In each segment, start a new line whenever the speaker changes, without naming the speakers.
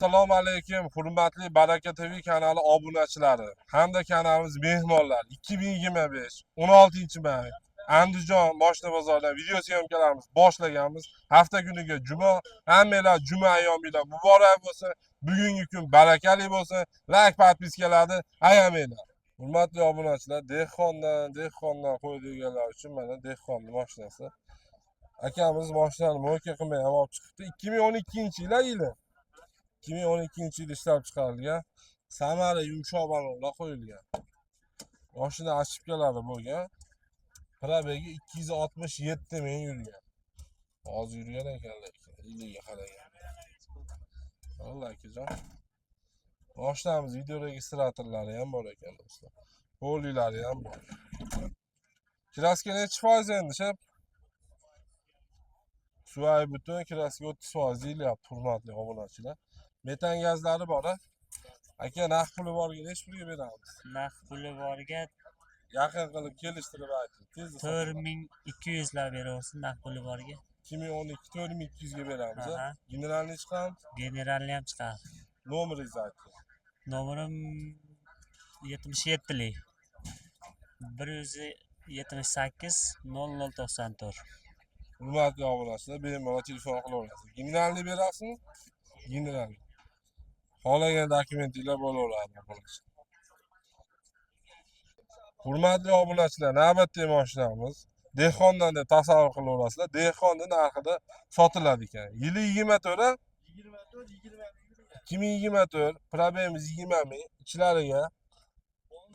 Assalomu alaykum, hurmatli Baraka TV kanali obunachilari hamda kanalimiz mehmonlari. 2025 16-may Andijon moshina bozoridan video syomkalarimiz boshlaganmiz. Hafta kuniga juma, hammanglar juma ayyominglar muborak bo'lsin. Bugungi kun barakali bo'lsin. Like, подписка larni ayamanglar. Hurmatli obunachilar, dehqondan qo'ydiganlar uchun mana dehqonning mashinasi. Akamiz mashinani moyka qilmay ham olib chiqibdi. 2012-yil yili. 2012 yilda ishlab chiqarilgan. Samara yumshoq balonlar qo'yilgan. Mashina ошибка lari bo'lgan. Пробег i 267 ming yurgan. Hozir yurgan ekan lekin yiliga qaragan. Vallahi akajon. Mashinamiz video registratorlari ham bor ekan, do'stlar. Poliylari ham bor. Краска nechi foiz endi, shef? Suvay butun, краска 30% deyilyapti, hurmatli obunachilar. Metan gazlari bor, a? Aka, naqd puli borga nechi pulga beramiz?
Naqd puli borga
Yaqin qilib kelishtirib ayting. Tezda
4200 lar beraversin naqd puli borga.
2012 4200 ga beramiz, a?
Aha.
Generalni chiqamiz.
Generalni ham chiqadi.
Nomeringizni ayting.
Nomerim 77lik. 178 00 94.
Hurmatli obunachilar, bemalol telefon qilaverasiz. Generalni berasizmi? Generalni. Xohlagan dokumentinglar bo'laveradi, obunachilar. Hurmatli obunachilar, navbatdagi mashinamiz dehqondan deb tasavvur qilaverasizlar. Dehqonni narxida sotiladi ekan. Yili 24, 2024, пробег imiz 20 ming, ichlariga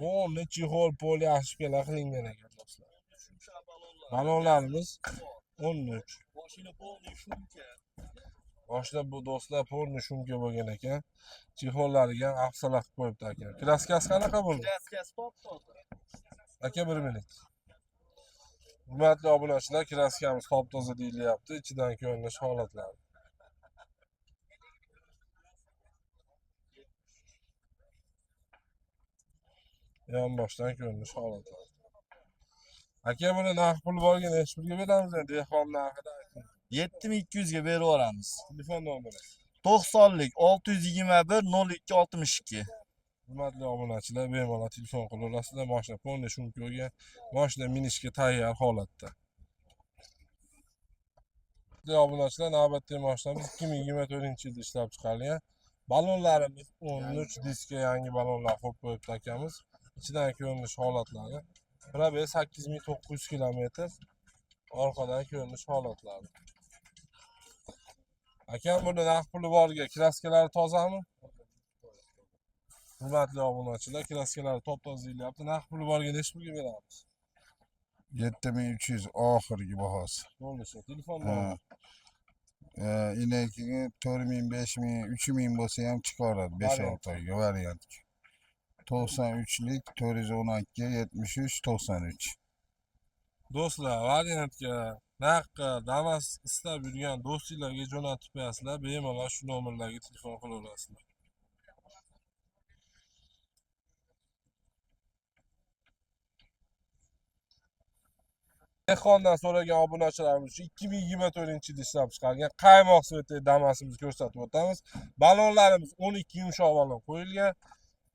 полный чехол, pol ошибка lar qilingan ekan, do'stlar. Balonlarimiz 13.
Mashina полный шумка.
Boshida bu, do'stlar, полный шумка bo'lgan ekan. Чехол lariga ham afsala qilib qo'yibdi aka. Краска si qanaqa bo'ldi?
Краска si top toza.
Aka, bir minut. Hurmatli obunachilar, краска miz top toza deyilyapti. Ichidan ko'rinish holatlari. Yonboshdan ko'rinish holatlari. Aka, buni naqd pul borga nechi pulga beramiz endi? Dehqon narxida ayting.
7200 ga berib yuboramiz.
Telefon nomeri.
90lik 621 02 62.
Hurmatli obunachilar, bemalol telefon qilaverasizlar. Mashina полный шумка bo'lgan, mashina minishga tayyor holatda. Hurmatli obunachilar, navbatdagi mashinamiz 2024-yilda ishlab chiqarilgan. Balonlarimiz 13 diska, yangi balonlar qo'yib qo'yibdi akamiz. Ichidan ko'rinish holatlari. Пробег 8900 kilometr. Orqadan ko'rinish holatlari. Akam, buni naqd puli borga краска lari tozami? Hurmatli obunachilar, краска lari top toza deyilyapti. Naqd puli borga nechi pulga beramiz?
7300 oxirgi bahosi.
Bo'ldi shu. Telefon
Ha.
nomeri.
Inakini 4000, 5000, 3000 bo'lsa ham chiqaradi 5
Variant.
6 oyga variant. 93lik 412 73 93.
Do'stlar, variantga, naqdga Damas istab yurgan do'stinglarga jo'natib qo'yasizlar. Bemalol shu nomerlarga telefon qilaverasizlar. Dehqondan so'ragan obunachilarimiz uchun 2024-yilda ishlab chiqargan qaymoq цвет dagi Damasimizni ko'rsatib o'tamiz. Balonlarimiz 12 yumshoq balon qo'yilgan.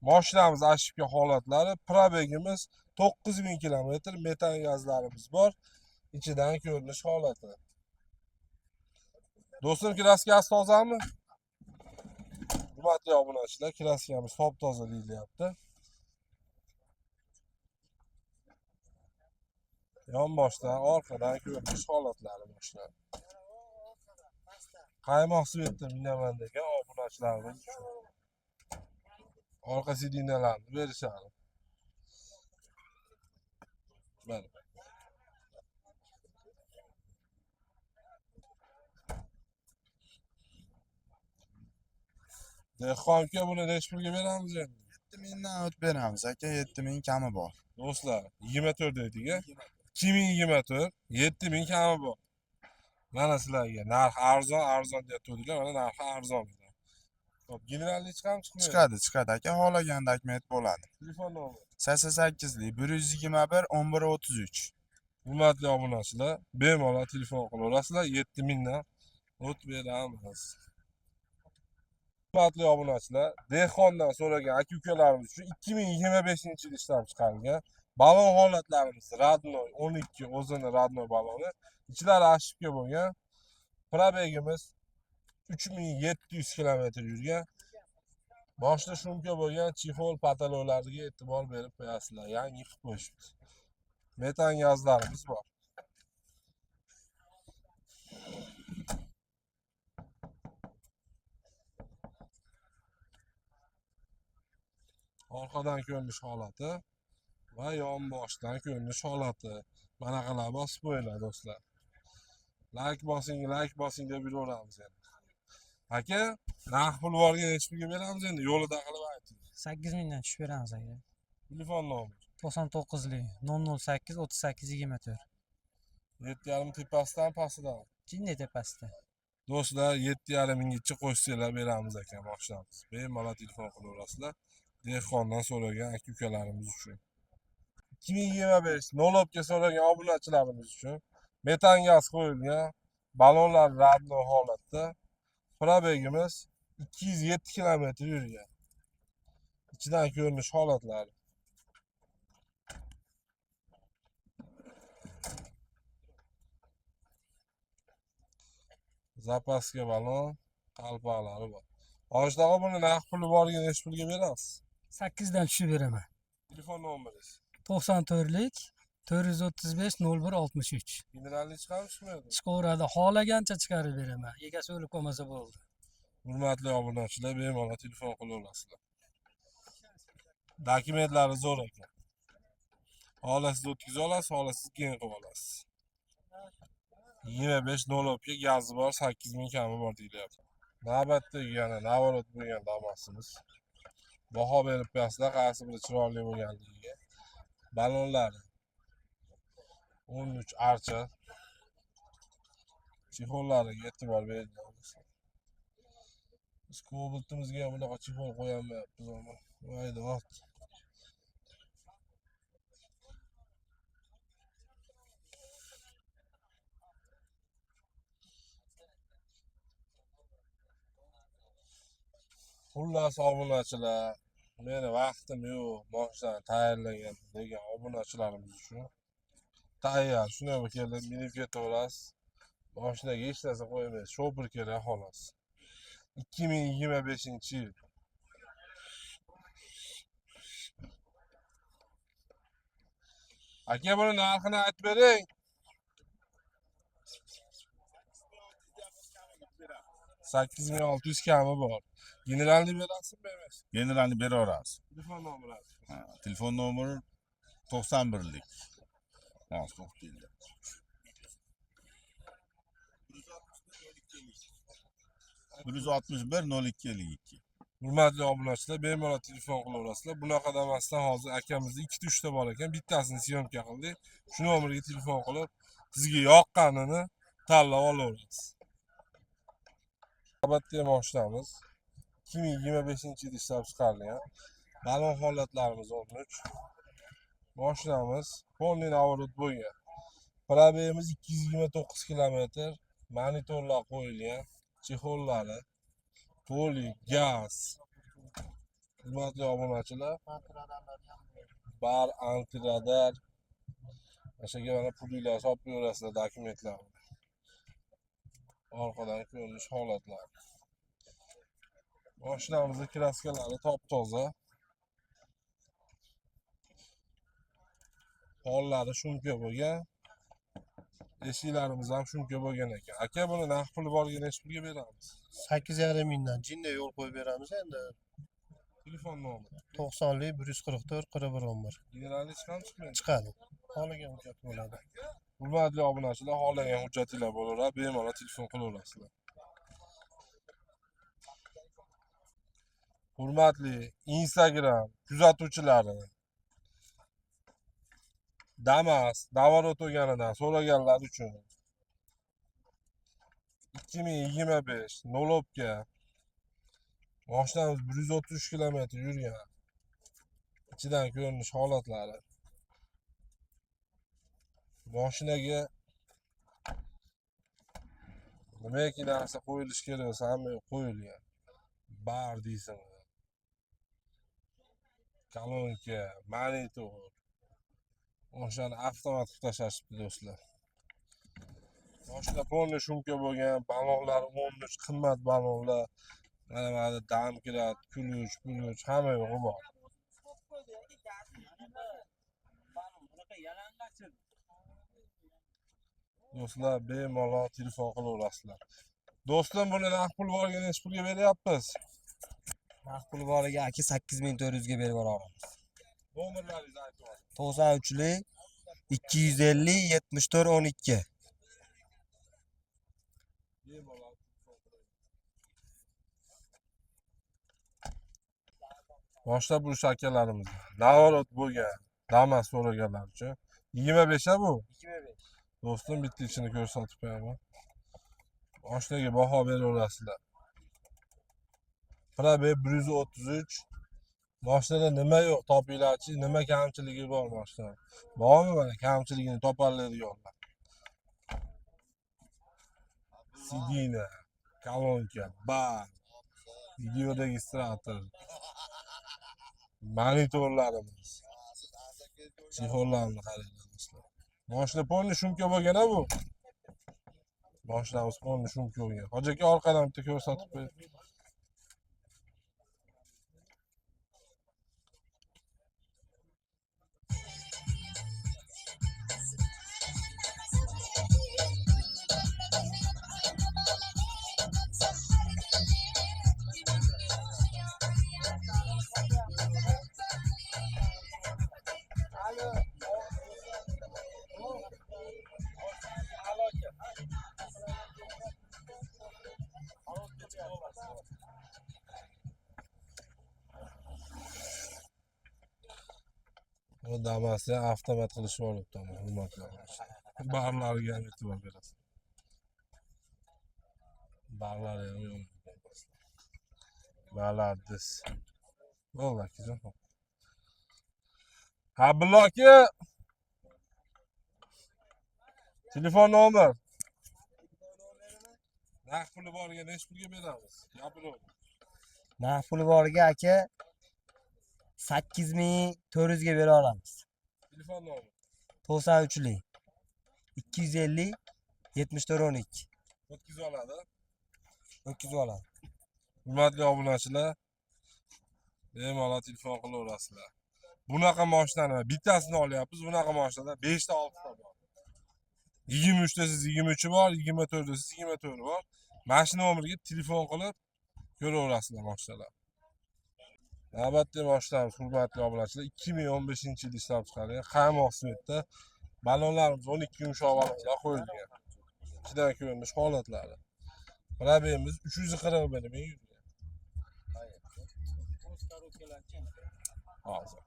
Mashinamiz ошибка holatlari, пробег imiz 9000 kilometr, metan gazlarimiz bor. Ichidan ko'rinish holati. Do'stim, краска si tozami? Hurmatli obunachilar, краска miz top toza deyilyapti. Yonboshdan, orqadan ko'rinish holatlari mashina. Qaymoq цвет da minaman degan obunachilarimiz uchun. Orqa сиденья larni berishadi. Mana. Dehqon aka, buni nechi pulga beramiz endi?
7000dan o't beramiz aka, 7000 kami bor.
Do'stlar, 24 dedik, a? 2024, 7000 kami bor. Mana sizlarga narx arzon, arzon deyotgandilar, mana narxi arzon. Xo'p, generalni chiqami, chiqmaymi?
Chiqadi, chiqadi aka, xohlagan dokument bo'ladi.
Telefon nomeri.
88lik 121 11 33.
Hurmatli obunachilar, bemalol telefon qilaverasizlar, 7000 dan o't beramiz. Hurmatli obunachilar, dehqondan so'ragan aka-ukalarimiz uchun 2025-yil ishlab chiqarilgan balon holatlarimiz родной 12, o'zini родной baloni, ichlari ошибка bo'lgan. Пробег imiz 3700 kilometr yurgan. Boshida шумка bo'lgan, чехол, потолок lariga e'tibor berib qo'yasizlar. Yangi qilib qo'yishibdi. Metan gazlarimiz bor. Orqadan ko'rinish holati va yonboshdan ko'rinish holati. Manaqalar bosib qo'yinglar, do'stlar. Layk bosing, layk bosing deb yuraveramiz endi. Aka, narx pul borga nechi pulga beramiz endi? Yo'lida qilib ayting.
8000dan tushib beramiz, aka.
Telefon nomer.
99lik 008 38 24.
7,5 tepasidan, pastidan?
Jinday tepasida.
Do'stlar, 7,5 minggacha qo'shsanglar beramiz ekan mashinamiz. Bemalol telefon qilaverasizlar. Dehqondan so'ragan aka ukalarimiz uchun. 2025 nolobga so'ragan obunachilarimiz uchun metan gaz qo'yilgan, balonlar родной holatda. Пробег imiz 207 kilometr yurgan. Ichidan ko'rinish holatlari. Запаска balon, qalpoqlari bor. Hojidag'a, buni naqd puli borga nechi pulga berasiz?
8dan tushib beraman.
Telefon nomeringiz?
94lik 435 01 63.
Mineralli chiqadimi, chiqmaydi?
Chiqaveradi, xohlagancha chiqarib beraman. Egasi o'lib qolmasa bo'ldi.
Hurmatli obunachilar, bemalol telefon qilaverasizlar. Dokumentlari zo'r ekan. Xohlasiz o'tkazib olasiz, xohlasiz keyin qilib olasiz. 25 nolobga gazi bor, 8000 kami bor deyilyapti. Navbatdagi yana наворот bo'lgan Damasimiz. Baho berib qo'yasizlar, qaysi biri chiroyli bo'lganligiga. Balonlari 13 archa. Чехол lariga e'tibor berilgan. Biz Cobalt'imizga ham bunaqa чехол qo'yolmayapmiz ammo. Voy dod. Xullas, obunachilar, meni vaqtim yo'q, moshinani tayyorlagan degan obunachilarimiz uchun tayyor. Shunday bo'lib kelib minib ketaverasiz. Moshinaga hech narsa qo'ymaysiz. Shopir kerak, xolos. 2025-yil. Aka, buni narxini aytib bering. 8600 kami bor. Generalni berasizmi, bermaysizmi?
Generalni beraveramiz.
Telefon nomeri.
Ha, telefon nomeri 91lik. Hozir to'xtanglar. 161 02 52.
Hurmatli obunachilar, bemalol telefon qilaverasizlar. Bunaqa Damasdan hozir akamizda ikkita, uchta bor ekan. Bittasini съёмка qildik. Shu nomerga telefon qilib, sizga yoqqanini tanlab olaverasiz. Navbatdagi mashinamiz 2025-yilda ishlab chiqarilgan. Balon holatlarimiz 13. Mashinamiz полный наворот bo'lgan. Пробег imiz 229 kilometr. Monitorlar qo'yilgan, чехол lari, to'lik, gaz. Hurmatli obunachilar, bar antiradar. O'shaga mana pulinglar solib qo'yaverasizlar, dokumentlar. Orqadan ko'rinish holatlari. Mashinamizni краска lari top toza. Pollari шумка bo'lgan. Eshiklarimiz ham шумка bo'lgan ekan. Aka, buni naqd puli borga nechi pulga beramiz?
8,5 mingdan jinday yo'l qo'yib beramiz endi.
Telefon nomeri.
90lik 144 41 11.
Generalni chiqadimi, chiqmaydi?
Chiqadi. Xohlagan hujjat bo'ladi.
Hurmatli obunachilar, xohlagan hujjatinglar bo'laveradi, bemalol telefon qilaverasizlar. Hurmatli Instagram kuzatuvchilari, Damas наворот bo'lganidan so'raganlar uchun 2025 nolobka mashinamiz 133 kilometr yurgan. Ichidan ko'rinish holatlari. Mashinaga nimaki narsa qo'yilishi kerak bo'lsa, hamma qo'yilgan. Bar deysizmi? Kolonka, monitor. O'shani avtomat qilib tashlashibdi do'stlar. Boshida полный шумка bo'lgan, balonlar 13 qimmat balonlar. Mana domkrat, ключ, puluch hamma yo'g'i bor. Do'stlar, bemalol telefon qilaverasizlar. Do'stim, buni naqd pul borga nechi pulga beryapmiz?
Naqd pul boriga aka 8400 ga berib yuboramiz.
Nomerlaringizni aytib yuboring.
93lik 250 74 12.
Bemalol telefon qiling. Boshlab urush akalarimiz. Navorot bo'lgan, Damas so'raganlar uchun 25 a bu.
25.
Do'stim, bitta ichini ko'rsatib qo'yaman. Moshinaga baho beraverasizlar. Probeg 133. Moshinada nima yo'q topinglarchi, nima kamchiligi bor moshinada? Bormi mana kamchiligini topoladiganlar? Sidina, kolonka, bar, videoregistrator, monitorlarimiz, chexollarni qaranglar do'stlar. Moshina полный шумка bo'lgan a bu. Moshinamiz полный шумка bo'lgan. Hoji aka, orqadan bitta ko'rsatib qo'ying. Bu Damas'ni avtomat qilishib olibdi, hurmatli obunachilar. Barlariga ham e'tibor berasiz. Barlari ham yonib. Barlar diz. Bo'ldi akajon. Abdulla aka. Telefon nomer. Naqd puli boriga nechi pulga beramiz? Gapiring.
Naqd puli boriga aka 8400 ga bera olamiz.
Telefon nomer.
93lik 250 74 12.
O'tkazib oladi.
O'tkazib oladi.
Hurmatli obunachilar, bemalol telefon qilaverasizlar. Bunaqa mashinani bittasini olyapmiz, bunaqa mashinada 5 ta 6 ta bor. 23 tasiz 23 bor, 24 tasiz 24 bor. Mana shu nomerga telefon qilib ko'raverasizlar mashinalar. Navbatdagi mashinamiz, hurmatli obunachilar, 2015-yilda ishlab chiqarilgan qaymoq цвет da balonlarimiz 12 yumshoq balonlar qo'yilgan. Ichidan ko'rinish holatlari. Пробег imiz 341 ming yurgan. Hozir.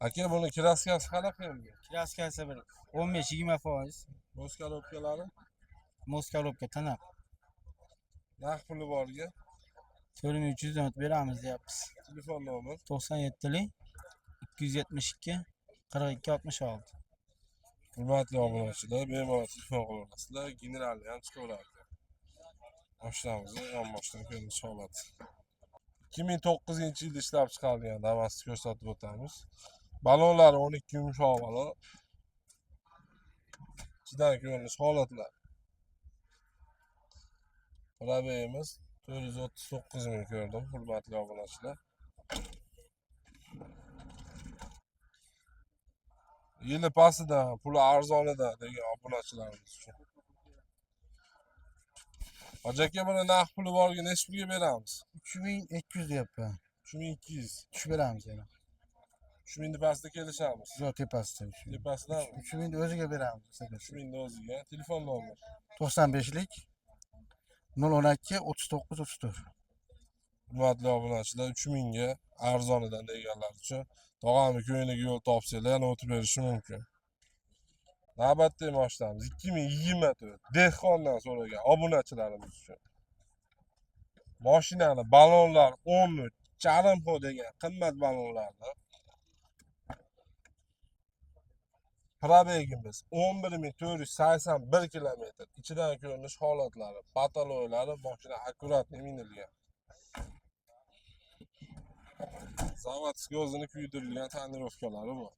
Aka, buni краска si qanaqa endi?
Краска si bir 15-20%.
Мост коробка lari?
Мост коробка tiniq.
Naqd puli borga
4300 dan beramiz deyapmiz.
Telefon nomer.
97lik 272 42 66.
Hurmatli obunachilar, bemalol telefon qilaverasizlar. Generalni ham chiqaveradi. Mashinamizni yonboshdan ko'rinish holati. 2009-yilda ishlab chiqarilgan Damas'ni ko'rsatib o'tamiz. Balonlari 12 yumshoq balon. Ichidan ko'rinish holatlar. Пробег imiz 439 ming ko'rdim, hurmatli obunachilar. Yili pastida, puli arzonida degan obunachilarimiz uchun. Hoji aka, buni naqd puli borga nechi pulga beramiz?
3200 deyapman.
3200.
Tushib beramiz yana.
3000 ni pastida kelishamiz.
Yo'q, tepasida.
Tepasidan
3000 o'ziga beramiz.
3000 ni o'ziga. Telefon nomer.
95lik 012 39 34.
Hurmatli obunachilar, 3000 ga arzonidan deganlar uchun tog'amni ko'ngliga yo'l topsanglar, yana o'tib berishi mumkin. Navbatdagi mashinamiz 2024 dehqondan so'ragan obunachilarimiz uchun. Mashinani balonlar 13 Charimxo degan qimmat balonlarni. Probegimiz 11481 kilometr. Ichidan ko'rinish holatlari, patoloylari, mashina akkuratniy minilgan. Zavodskiy o'zini kuydirilgan tonirovkalari bor.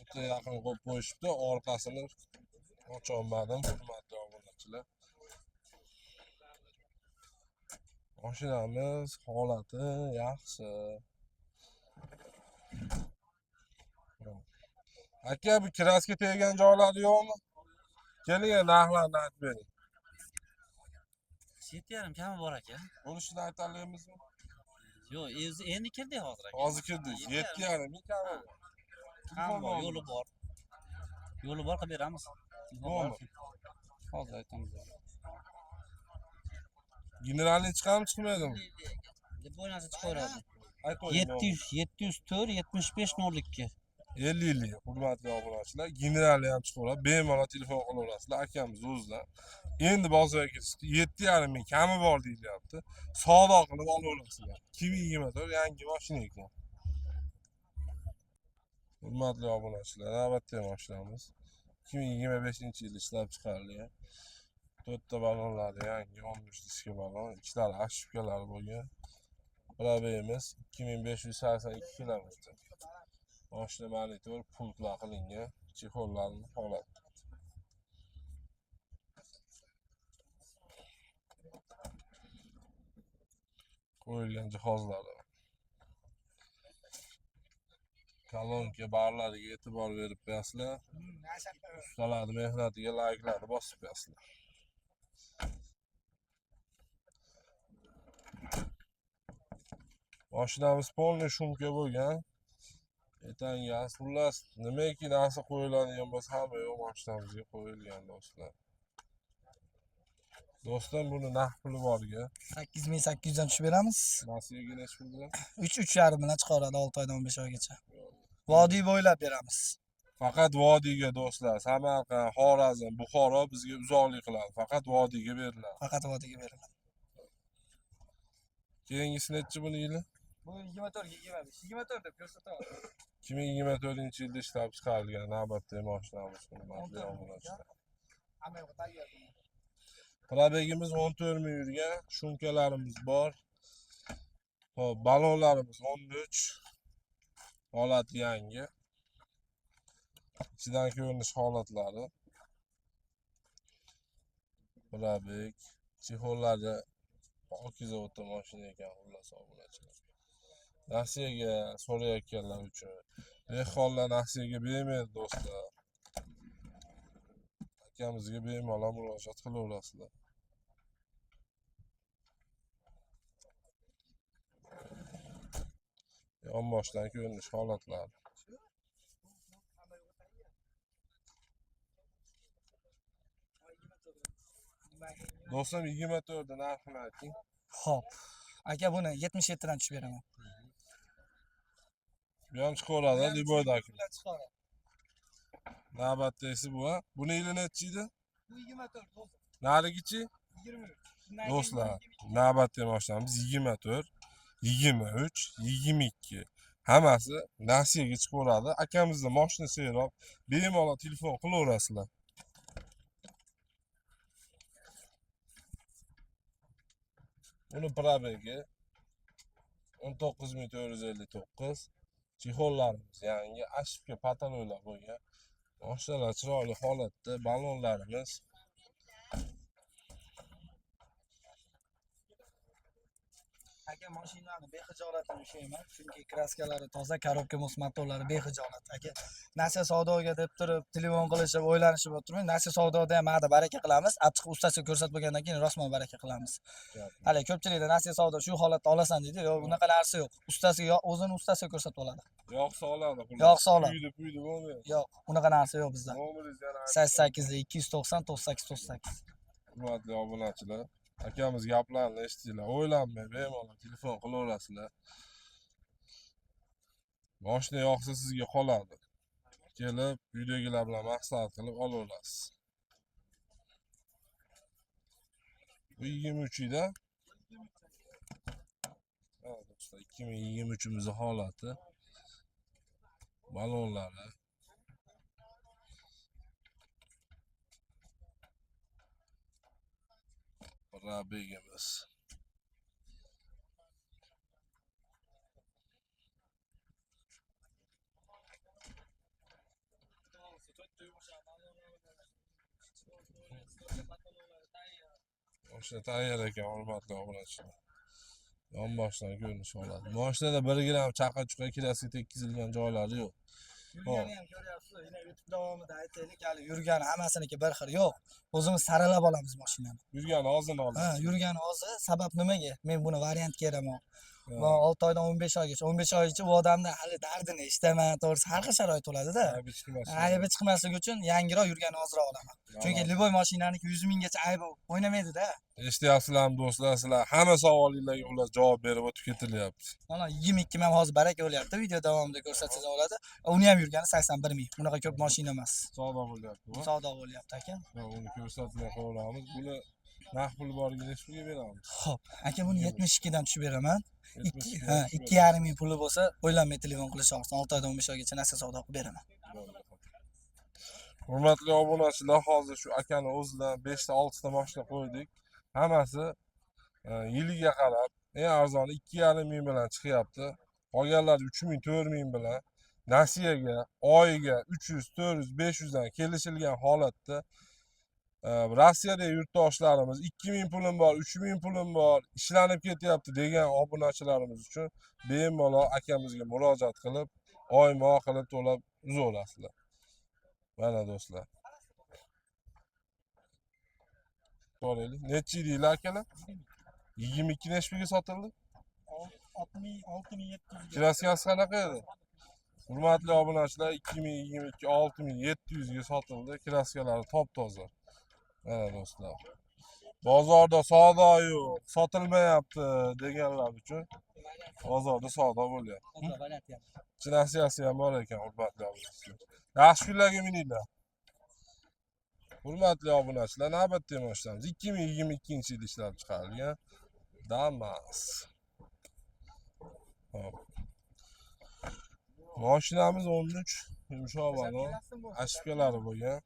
O'ta yaqin qo'yib qo'yishibdi, orqasini ocholmadim, hurmatli obunachilar. Mashinamiz holati yaxshi. Aka, bu kraska teggan joylari yo'qmi? Keling, narxlarni aytib bering.
7,5 kami bor aka.
Bo'lishini aytalamizmi?
Yo'q, o'zi endi kirdik hozir aka.
Hozir kirdik. 7,5 ming kami bor.
Kami bor, yo'li bor. Yo'li bor qilib beramiz.
Nomer.
Hozir aytamiz.
Generalni chiqadimi, chiqmaydimi?
Bu narsa chiqaveradi.
Ayt qo'ying.
700 704 75 02.
50 yillik hurmatli obunachilar, generalni ham chiqaveradi, bemalol telefon qilaverasizlar akamiz o'zidan. Endi bozorga kirishdi, 7,5 ming kami bor deyilyapti. Savdo qilib olaverasizlar. 2024 yangi mashina ekan. Hurmatli obunachilar, navbatdagi mashinamiz 2025 yil ishlab chiqarilgan. To'rtta ballonlari yangi, 13 diska ballon, ichlari ошибка lari bo'lgan. Probegimiz 2582 kilometr. Mashina monitor, pultlar qilingan, чехол larni holat. Qo'yilgan jihozlari. Kolonka barlariga e'tibor berib qo'yasizlar. Ustalarni mehnatiga layklarni bosib qo'yasizlar. Mashinamiz полный шумка bo'lgan. Etangaz, xullas, nimaki narsa qo'yiladigan bo'lsa, hamma yo'q mashinamizga qo'yilgan, do'stlar. Do'stlar, buni naqd puli borga.
8800 dan tushib beramiz.
Nasiyaga nechi pul bilan?
3 3,5 bilan chiqaradi 6 oydan 15 oygacha. Vodiy bo'ylab beramiz.
Faqat vodiyga, do'stlar. Samarqand, Xorazm, Buxoro bizga uzoqlik qiladi. Faqat vodiyga beriladi.
Faqat vodiyga beriladi.
Keyingisi nechi buni yili?
Bu 24 25 24 deb ko'rsatyapti.
2024 yilda ishlab chiqarilgan navbatdagi mashinamiz, hurmatli obunachilar. Probegimiz 14 ming yurgan, шумка larimiz bor. Xo'p, ballonlarimiz 13. Holati yangi. Ichidan ko'rinish holatlari. Probeg, чехол lari pokiza, o'ta mashina ekan, xullas, obunachilar. Nasiyaga so'rayotganlar uchun. Dehqonlar nasiyaga bermaydi, do'stlar. Akamizga bemalol murojaat qilaverasizlar. Yonboshdan ko'rinish holatlari. Do'stim, 24 narxini ayting.
Xo'p. Aka, buni 77 dan tushib beraman.
Bu ham chiqaveradi, любой daki.
Chiqaradi.
Navbatdagisi bu, ha? Buni yili nechi edi?
Bu 24.
Narigichi?
23.
Do'stlar, navbatdagi mashinamiz 24, 23, 22. Hammasi nasiyaga chiqaveradi. Akamizda mashina seroq, bemalol telefon qilaverasizlar. Uni probegi 19459. Чехол larimiz yangi, ошибка потолок lar bo'lgan. Mashinalar chiroyli holatda, ballonlarimiz.
Aka, mashinani bexijolatini ushlayman, chunki краска lari toza, коробка motorlari bexijolat. Aka, nasiya savdoga deb turib, telefon qilishib, o'ylanishib o'tirmang. Nasiya savdoda ham ma'da baraka qilamiz. Olib chiqib ustasiga ko'rsatib bo'lgandan keyin rosmon baraka qilamiz. Hali ko'pchilikda nasiya savdo shu holatda olasan deydi. Yo'q, unaqa narsa yo'q. Ustasiga o'zini ustasiga ko'rsatib oladi.
Yoqsa oladi. Xullas.
Yoqsa oladi.
Kuydi, puydi bo'lmaydi.
Yo'q, unaqa narsa yo'q bizda.
Nomeringizni yana aytib.
88 290 98 98.
Hurmatli obunachilar, akamiz gaplarini eshitdinglar. O'ylanmay bemalol telefon qilaverasizlar. Moshina yoqsa sizga qoladi. Kelib, uydagilar bilan maslahat qilib olaverasiz. Bu 23 ida. Do'stlar, 2023 holati. Balonlari. Probegimiz. Mashina tayyor ekan, hurmatli obunachilar. Yonboshdan ko'rinish holati. Mashinada 1 gram chaqa-chuqa kirasi tekkizilgan joylari yo'q.
Yurgani ham ko'ryapsiz, yana YouTube davomida aytaylik, hali yurgani hammasiniki bir xil yo'q. O'zimiz saralab olamiz mashinani.
Yurgani ozini
Ha,
olamiz.
yurgani hozir sabab nimaga? Men buni variant keraman. Va 6 oydan 15 oygacha, 15 oygacha u odamni hali dardini eshitaman, to'g'risi har xil sharoit bo'ladida.
Aybi chiqmasin.
Aybi chiqmasligi uchun yangiroq yurgani ozroq olaman. Chunki любой mashinaniki 100 minggacha aybi o'ynamaydi-da.
Eshityapsizlarmi do'stlar, sizlar hamma savolinglarga ular javob berib o'tib ketilyapti.
Mana 22 ham hozir baraka bo'lyapti. Video davomida ko'rsatsangiz bo'ladi. Uni ham yurgani 81 ming. Bunaqa ko'p mashina emas.
Savdo bo'lyapti bu.
Savdo bo'lyapti aka.
Uni ko'rsatmay qo'yamiz. Buni naqd pul boriga necha pulga beramiz?
Xo'p, aka buni 72 dan tushib beraman.
72
Ha, 2,5 ming puli bo'lsa, o'ylanmay telefon qilish olsin. 6 oydan 15 oygacha narsa savdo qilib beraman.
Hurmatli obunachilar, hozir shu akani o'zidan 5 ta 6 ta mashina qo'ydik. Hammasi yiliga qarab eng arzoni 2,5 ming bilan chiqyapti. Qolganlari 3 ming, 4 ming bilan nasiyaga oyiga 300, 400, 500 dan kelishilgan holatda Rossiyada yurtdoshlarimiz 2000 pulim bor, 3000 pulim bor, ishlanib ketyapti degan obunachilarimiz uchun bemalol akamizga murojaat qilib, oyma-oy qilib to'lab uzaverasizlar. Mana do'stlar. So'raylik. Necha yillar akalar? 22 necha pulga sotildi?
6700
Kraskasi qanaqa edi? Hurmatli obunachilar, 2022 6700 ga sotildi. Kraskalari top-toza. Mana do'stlar. Bozorda savdo yo'q, sotilmayapti deganlar uchun bozorda savdo bo'lyapti. Nasiyasi ham bor ekan, hurmatli obunachilar. Yaxshi kunlarga mininglar. Hurmatli obunachilar, navbatdagi mashinamiz 2022-yilda ishlab chiqarilgan Damas. Hop. Mashinamiz 13 yumshoq balon, ashkalari bo'lgan.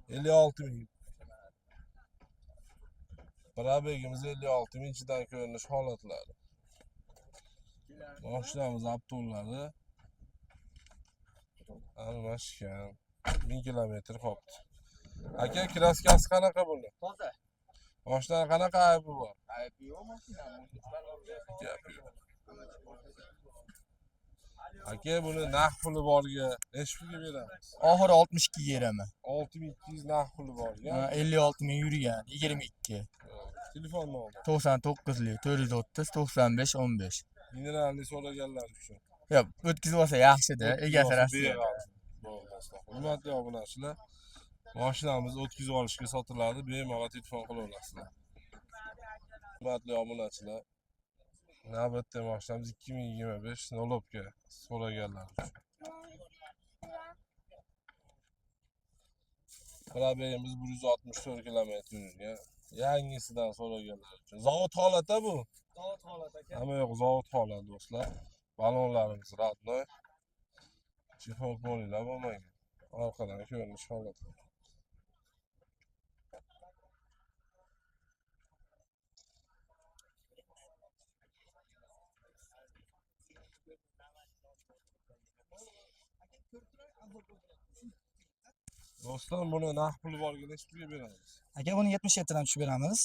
56 ming. Probegimiz 56 ming ichidan ko'rinish holatlari. Mashinamiz avtollari almashgan. 1000 kilometr qolibdi. Aka, kraskasi qanaqa buni?
Toza.
Mashinani qanaqa aybi bor?
Aybi yo'q mashinani.
Gap yo'q. Aka, buni naqd puli borga necha pulga beramiz?
Oxiri 62 ga beraman.
6200 naqd puli borga.
56 ming yurgan, 22.
Telefon nomeri.
99lik 430 95 15.
Mineralni so'raganlar uchun.
Yo'q, o'tkazib olsa yaxshi-da, egasi Rossiya.
Hurmatli obunachilar, mashinamiz o'tkazib olishga sotiladi, bemalol telefon qilaverasizlar. Hurmatli obunachilar, navbatdagi mashinamiz 2025 Nolobka so'raganlar uchun. Probegimiz 164 kilometr yurgan. Yangisidan so'raganlar uchun. Zavod holati bu.
Zavod holat aka.
Hamma yo'q zavod holat do'stlar. Balonlarimiz родной. Chexol polinglar bo'lmagan. Orqadan ko'rinish holati. Do'stlar, buni naqd puli borga necha pulga beramiz?
Aka, buni 77 dan tushib beramiz.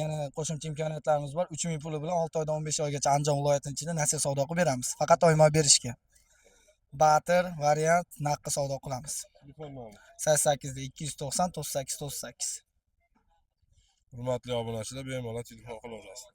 Yana qo'shimcha imkoniyatlarimiz bor. 3000 puli bilan 6 oydan 15 oygacha Andijon viloyatining ichida nasiya savdo qilib beramiz. Faqat oyma berishga. Batir variant naqdga savdo qilamiz.
Telefon nomeri.
88 290 98 98.
Hurmatli obunachilar, bemalol telefon qilaverasizlar.